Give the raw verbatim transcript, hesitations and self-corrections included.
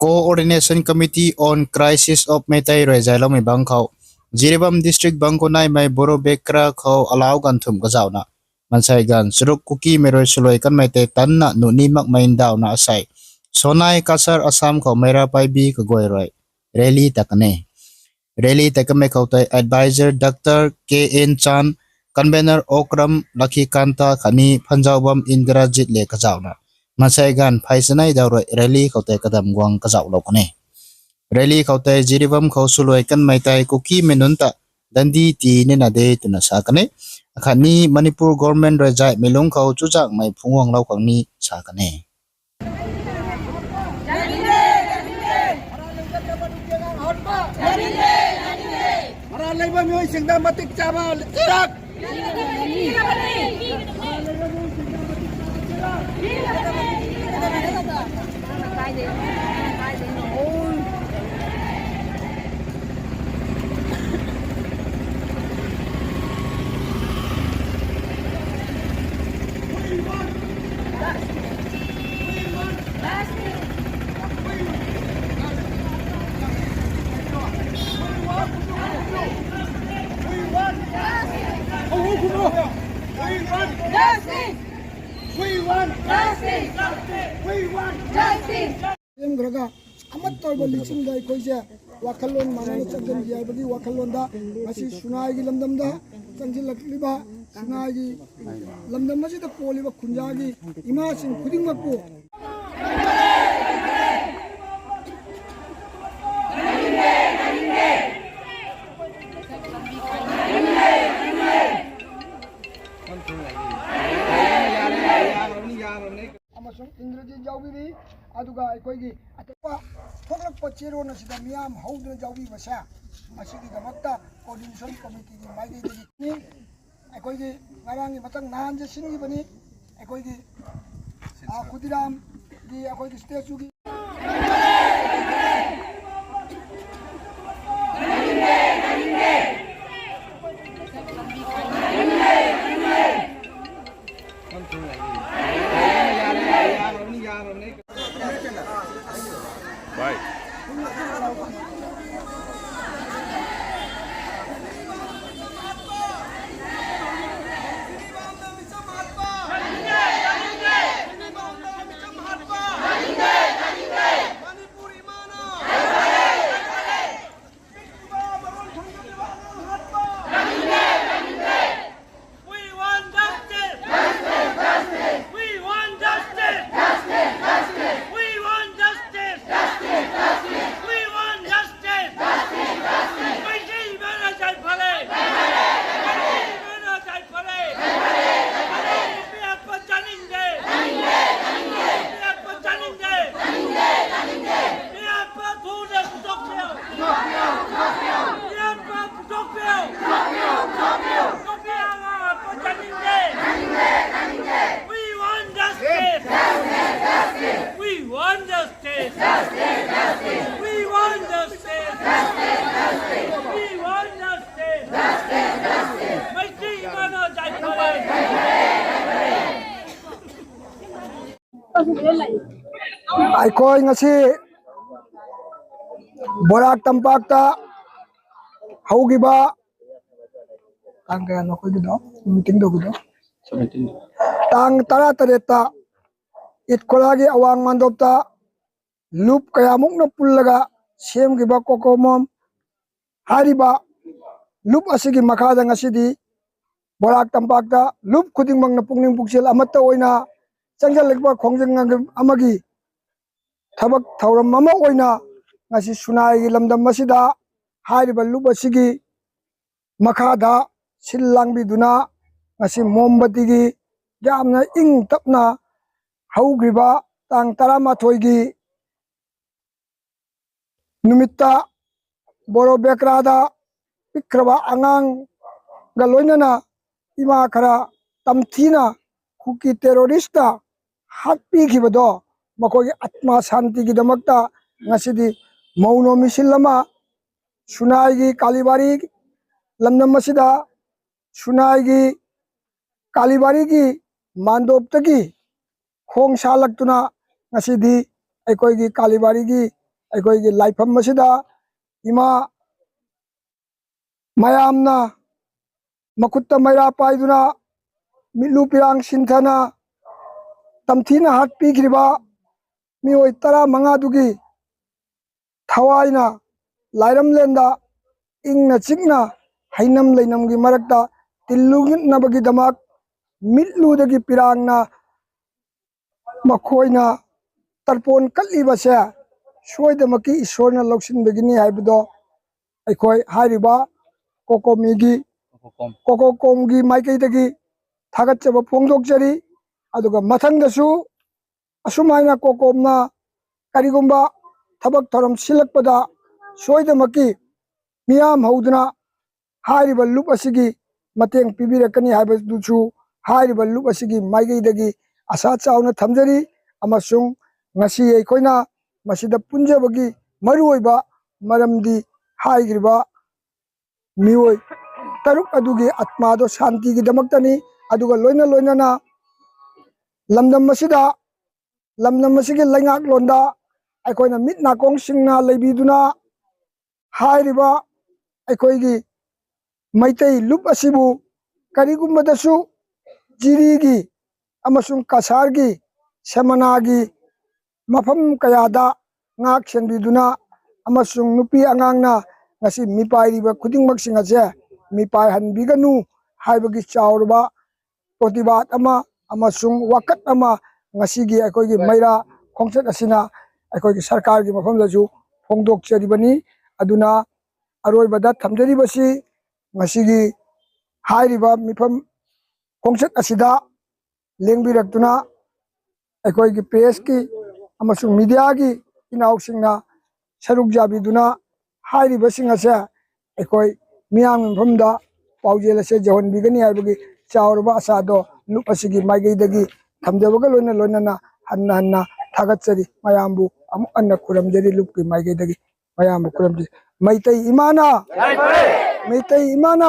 Coordination Committee on Crisis of Meitei roi zai loumei bangc khou, Jiribam District bangc khou naimei Boro Bekra khou alau ganv thumh kazauna, mansei ganv charuk Kukimei rui swluai kanmei tei tanna nuh ni makmei ndauhna asei Sonai Cachar Assam khou Meira Paibi kaguay rui rally ta kan e. Rally tei kamei khou tei Advisor Doctor K N Chan, Convener Okram Lakhikanta khatni Phanjaubam Indrajit le kazauna, mansei ganv phey chanei daw rui rally khou tei kadam guang kazauhlou kan e. Rally khou tei Jiribam khou swluai kanmei tei Kukimei nunc ta dandi ti nina de twna sa kan e. Akhatni Manipur government rui zaihmei lungc khou chuzaenghmei phungc guanglou khang ni sa kan e. ꯃꯔꯥꯜ ꯂꯩꯕ ꯃꯤꯑꯣꯏꯁꯤꯡꯗ ꯃꯇꯤꯛ ꯆꯥꯕ ꯆꯩꯔꯥꯛ꯫ We want justice! We want justice! We want justice! ꯁꯦꯝꯈ꯭ꯔꯒ ꯑꯃꯠꯇ ꯑꯣꯏꯕ ꯂꯤꯆꯤꯡꯗ ꯑꯩꯈꯣꯏꯁꯦ ꯋꯥꯈꯜꯂꯣꯟ ꯃꯥꯟꯅꯅ ꯆꯪꯁꯤꯟꯈꯤ ꯍꯥꯏꯕꯒꯤ ꯋꯥꯈꯜꯂꯣꯟꯗ ꯉꯁꯤ ꯁꯨꯅꯥꯏꯒꯤ ꯂꯝꯗꯝꯗ ꯆꯪꯁꯤꯜꯂꯛꯂꯤꯕ, ꯁꯨꯅꯥꯏꯒꯤ ꯂꯝꯗꯝ ꯑꯁꯤꯗ ꯀꯣꯜꯂꯤꯕ ꯈꯨꯟꯖꯥꯒꯤ ꯏꯃꯥꯁꯤꯡ ꯈꯨꯗꯤꯡꯃꯛꯄꯨ ꯑꯃꯁꯨꯡ ꯏꯟꯗ꯭ꯔꯖꯤꯠ ꯌꯥꯎꯕꯤꯔꯤ꯫ ꯑꯗꯨꯒ ꯑꯩꯈꯣꯏꯒꯤ ꯑꯇꯣꯞꯄ ꯊꯣꯛꯂꯛꯄ ꯆꯦꯔꯣꯜ ꯑꯁꯤꯗ ꯃꯤꯌꯥꯝ ꯍꯧꯗꯨꯅ ꯌꯥꯎꯕꯤꯕꯁꯦ, ꯃꯁꯤꯒꯤꯗꯃꯛꯇ coordination committeeꯒꯤ ꯃꯥꯏꯀꯩꯗꯒꯤ ꯑꯩꯈꯣꯏꯒꯤ ꯉꯔꯥꯡꯒꯤ ꯃꯊꯪ ꯅꯍꯥꯟꯁꯦ ꯁꯤꯟꯈꯤꯕꯅꯤ꯫ ꯑꯩꯈꯣꯏꯒꯤ, ꯑ, ꯈꯨꯗꯤꯔꯥꯝꯒꯤ ꯑꯩꯈꯣꯏꯒꯤ statueꯒꯤ ꯑꯩꯈꯣꯏ ꯉꯁꯤ ꯕꯣꯔꯥꯛ ꯇꯝꯄꯥꯛꯇ ꯍꯧꯈꯤꯕ ꯇꯥꯡ ꯀꯌꯥꯅꯣ ꯑꯩꯈꯣꯏꯒꯤꯗꯣ, ꯃꯤꯇꯤꯡ ꯇꯧꯕꯗꯣ? ꯇꯥꯡ ꯇꯔꯥꯇꯔꯦꯠꯇ ꯏꯠꯈꯣꯂꯥꯒꯤ ꯑꯋꯥꯡ ꯃꯥꯟꯗꯣꯞꯇ ꯂꯨꯞ ꯀꯌꯥꯃꯨꯛꯅ ꯄꯨꯜꯂꯒ ꯁꯦꯝꯈꯤꯕ ꯀꯣꯀꯣꯃꯣꯝ ꯍꯥꯏꯔꯤꯕ ꯂꯨꯞ ꯑꯁꯤꯒꯤ ꯃꯈꯥꯗ ꯉꯁꯤꯗꯤ ꯕꯣꯔꯥꯛ ꯇꯝꯄꯥꯛꯇ ꯂꯨꯞ ꯈꯨꯗꯤꯡꯃꯛꯅ ꯄꯨꯛꯅꯤꯡ ꯄꯨꯛꯆꯦꯜ ꯑꯃꯠꯇ ꯑꯣꯏꯅ ꯆꯪꯁꯤꯜꯂꯛꯄ ꯈꯣꯡꯖꯪ ꯑꯃꯒꯤ ꯊꯕꯛ ꯊꯧꯔꯝ ꯑꯃ ꯑꯣꯏꯅ ꯉꯁꯤ ꯁꯨꯅꯥꯏꯒꯤ ꯂꯝꯗꯝ ꯑꯁꯤꯗ ꯍꯥꯏꯔꯤꯕ ꯂꯨꯞ ꯑꯁꯤꯒꯤ ꯃꯈꯥꯗ ꯁꯤꯜ ꯂꯥꯡꯕꯤꯗꯨꯅ ꯉꯁꯤ ꯃꯣꯝꯕꯇꯤꯒꯤ ꯌꯥꯝꯅ ꯏꯪ ꯇꯞꯅ ꯍꯧꯈ꯭ꯔꯤꯕ ꯇꯥꯡ ꯇꯔꯥꯃꯥꯊꯣꯏꯒꯤ ꯅꯨꯃꯤꯠꯇ ꯕꯣꯔꯣ ꯕꯦꯀ꯭ꯔꯥꯗ ꯄꯤꯛꯈ꯭ꯔꯕ ꯑꯉꯥꯡꯒ ꯂꯣꯏꯅꯅ ꯏꯃꯥ ꯈꯔ ꯇꯝꯊꯤꯅ ꯀꯨꯀꯤ ꯇꯦꯔꯣꯔꯤꯁꯇ ꯍꯥꯠꯄꯤꯈꯤꯕꯗꯣ, ꯃꯈꯣꯏꯒꯤ ꯑꯥꯠꯃꯥ ꯁꯥꯟꯇꯤꯒꯤꯗꯃꯛꯇ ꯉꯁꯤꯗꯤ ꯃꯧꯅꯣ ꯃꯤꯁꯤꯜ ꯑꯃ ꯁꯨꯅꯥꯏꯒꯤ ꯀꯥꯂꯤꯕꯥꯔꯤ ꯂꯝꯗꯝ ꯑꯁꯤꯗ, ꯁꯨꯅꯥꯏꯒꯤ ꯀꯥꯂꯤꯕꯥꯔꯤꯒꯤ ꯃꯥꯟꯗꯣꯞꯇꯒꯤ ꯈꯣꯡ ꯁꯥꯜꯂꯛꯇꯨꯅ ꯉꯁꯤꯗꯤ ꯑꯩꯈꯣꯏꯒꯤ ꯀꯥꯂꯤꯕꯥꯔꯤꯒꯤ ꯑꯩꯈꯣꯏꯒꯤ ꯂꯥꯏꯐꯝ ꯑꯁꯤꯗ ꯏꯃꯥ ꯃꯌꯥꯝꯅ ꯃꯈꯨꯠꯇ ꯃꯩꯔꯥ ꯄꯥꯏꯗꯨꯅ, ꯃꯤꯠꯂꯨ ꯄꯤꯔꯥꯡ ꯁꯤꯟꯊꯅ ꯇꯝꯊꯤꯅ ꯍꯥꯠꯄꯤꯈ꯭ꯔꯤꯕ ꯃꯤꯑꯣꯏ ꯇꯔꯥꯃꯉꯥꯗꯨꯒꯤ ꯊꯋꯥꯏꯅ ꯂꯥꯏꯔꯝꯂꯦꯟꯗ ꯏꯪꯅ ꯆꯤꯛꯅ ꯍꯩꯅꯝ ꯂꯩꯅꯝꯒꯤ ꯃꯔꯛꯇ ꯇꯤꯜꯂꯨꯅꯕꯒꯤꯗꯃꯛ ꯃꯤꯠꯂꯨꯗꯒꯤ ꯄꯤꯔꯥꯡꯅ ꯃꯈꯣꯏꯅ ꯇꯔꯄꯣꯟ ꯀꯠꯂꯤꯕꯁꯦ ꯁꯣꯏꯗꯅꯃꯛꯀꯤ ꯏꯁꯣꯔꯅ ꯂꯧꯁꯤꯟꯕꯒꯤꯅꯤ ꯍꯥꯏꯕꯗꯣ ꯑꯩꯈꯣꯏ ꯍꯥꯏꯔꯤꯕ ꯀꯣꯀꯣꯃꯤꯒꯤ, ꯀꯣꯀꯣꯀꯣꯝ꯫ ꯀꯣꯀꯣꯀꯣꯝꯒꯤ ꯃꯥꯏꯀꯩꯗꯒꯤ ꯊꯥꯒꯠꯆꯕ ꯐꯣꯡꯗꯣꯛꯆꯔꯤ꯫ ꯑꯗꯨꯒ ꯃꯊꯪꯗꯁꯨ ꯑꯁꯨꯃꯥꯏꯅ ꯀꯣꯀꯣꯝꯅ ꯀꯔꯤꯒꯨꯝꯕ ꯊꯕꯛ ꯊꯧꯔꯝ ꯁꯤꯜꯂꯛꯄꯗ ꯁꯣꯏꯗꯅꯃꯛꯀꯤ ꯃꯤꯌꯥꯝ ꯍꯧꯗꯨꯅ ꯍꯥꯏꯔꯤꯕ ꯂꯨꯞ ꯑꯁꯤꯒꯤ ꯃꯇꯦꯡ ꯄꯤꯕꯤꯔꯛꯀꯅꯤ ꯍꯥꯏꯕꯗꯨꯁꯨ ꯍꯥꯏꯔꯤꯕ ꯂꯨꯞ ꯑꯁꯤꯒꯤ ꯃꯥꯏꯀꯩꯗꯒꯤ ꯑꯁꯥ ꯆꯥꯎꯅ ꯊꯝꯖꯔꯤ꯫ ꯑꯃꯁꯨꯡ ꯉꯁꯤ ꯑꯩꯈꯣꯏꯅ ꯃꯁꯤꯗ ꯄꯨꯟꯖꯕꯒꯤ ꯃꯔꯨꯑꯣꯏꯕ ꯃꯔꯝꯗꯤ ꯍꯥꯏꯈ꯭ꯔꯤꯕ ꯃꯤꯑꯣꯏ ꯇꯔꯨꯛ ꯑꯗꯨꯒꯤ ꯑꯥꯠꯃꯥꯗꯣ ꯁꯥꯟꯇꯤꯒꯤꯗꯃꯛꯇꯅꯤ꯫ ꯑꯗꯨꯒ ꯂꯣꯏꯅ ꯂꯣꯏꯅꯅ ꯂꯝꯗꯝ ꯑꯁꯤꯗ, ꯂꯝꯗꯝ ꯑꯁꯤꯒꯤ ꯂꯩꯉꯥꯛꯂꯣꯟꯗ ꯑꯩꯈꯣꯏꯅ ꯃꯤꯠ ꯅꯥꯀꯣꯡꯁꯤꯡꯅ ꯂꯩꯕꯤꯗꯨꯅ ꯍꯥꯏꯔꯤꯕ ꯑꯩꯈꯣꯏꯒꯤ ꯃꯩꯇꯩ ꯂꯨꯞ ꯑꯁꯤꯕꯨ ꯀꯔꯤꯒꯨꯝꯕꯗꯁꯨ ꯖꯤꯔꯤꯒꯤ ꯑꯃꯁꯨꯡ ꯀꯁꯥꯔꯒꯤ ꯁꯦꯃꯅꯥꯒꯤ ꯃꯐꯝ ꯀꯌꯥꯗ ꯉꯥꯛ ꯁꯦꯟꯕꯤꯗꯨꯅ ꯑꯃꯁꯨꯡ ꯅꯨꯄꯤ ꯑꯉꯥꯡꯅ ꯉꯁꯤ ꯃꯤꯄꯥꯏꯔꯤꯕ ꯈꯨꯗꯤꯡꯃꯛꯁꯤꯡ ꯑꯁꯦ ꯃꯤꯄꯥꯏꯍꯟꯕꯤꯒꯅꯨ ꯍꯥꯏꯕꯒꯤ ꯆꯥꯎꯔꯕ ꯄ꯭ꯔꯣꯇꯤꯕꯥꯗ ꯑꯃ ꯑꯃꯁꯨꯡ ꯋꯥꯀꯠ ꯑꯃ ꯉꯁꯤꯒꯤ ꯑꯩꯈꯣꯏꯒꯤ ꯃꯩꯔꯥ ꯈꯣꯡꯆꯠ ꯑꯁꯤꯅ ꯑꯩꯈꯣꯏꯒꯤ ꯁꯔꯀꯥꯔꯒꯤ ꯃꯐꯝꯗꯁꯨ ꯐꯣꯡꯗꯣꯛꯆꯔꯤꯕꯅꯤ꯫ ꯑꯗꯨꯅ ꯑꯔꯣꯏꯕꯗ ꯊꯝꯖꯔꯤꯕꯁꯤ, ꯉꯁꯤꯒꯤ ꯍꯥꯏꯔꯤꯕ ꯃꯤꯐꯝ ꯈꯣꯡꯆꯠ ꯑꯁꯤꯗ ꯂꯦꯡꯕꯤꯔꯛꯇꯨꯅ ꯑꯩꯈꯣꯏꯒꯤ ꯄ꯭ꯔꯦꯁꯀꯤ ꯑꯃꯁꯨꯡ ꯃꯤꯗꯤꯌꯥꯒꯤ ꯏꯅꯥꯎꯁꯤꯡꯅ ꯁꯔꯨꯛ ꯌꯥꯕꯤꯗꯨꯅ ꯍꯥꯏꯔꯤꯕꯁꯤꯡ ꯑꯁꯦ ꯑꯩꯈꯣꯏ ꯃꯤꯌꯥꯝꯒꯤ ꯃꯐꯝꯗ ꯄꯥꯎꯖꯦꯜ ꯑꯁꯦ ꯌꯧꯍꯟꯕꯤꯒꯅꯤ ꯍꯥꯏꯕꯒꯤ ꯆꯥꯎꯔꯕ ꯑꯁꯥꯗꯣ ꯂꯨꯞ ꯑꯁꯤꯒꯤ ꯃꯥꯏꯀꯩꯗꯒꯤ ꯊꯝꯖꯕꯒ ꯂꯣꯏꯅ ꯂꯣꯏꯅꯅ ꯍꯟꯅ ꯍꯟꯅ ꯊꯥꯒꯠꯆꯔꯤ꯫ ꯃꯌꯥꯝꯕꯨ ꯑꯃꯨꯛ ꯍꯟꯅ ꯈꯨꯔꯨꯝꯖꯔꯤ ꯂꯨꯞꯀꯤ ꯃꯥꯏꯀꯩꯗꯒꯤ꯫ ꯃꯌꯥꯝꯕꯨ ꯈꯨꯔꯨꯝꯖꯔꯤ꯫ ꯃꯩꯇꯩ ꯏꯃꯥꯅ! ꯃꯩꯇꯩ ꯏꯃꯥꯅ!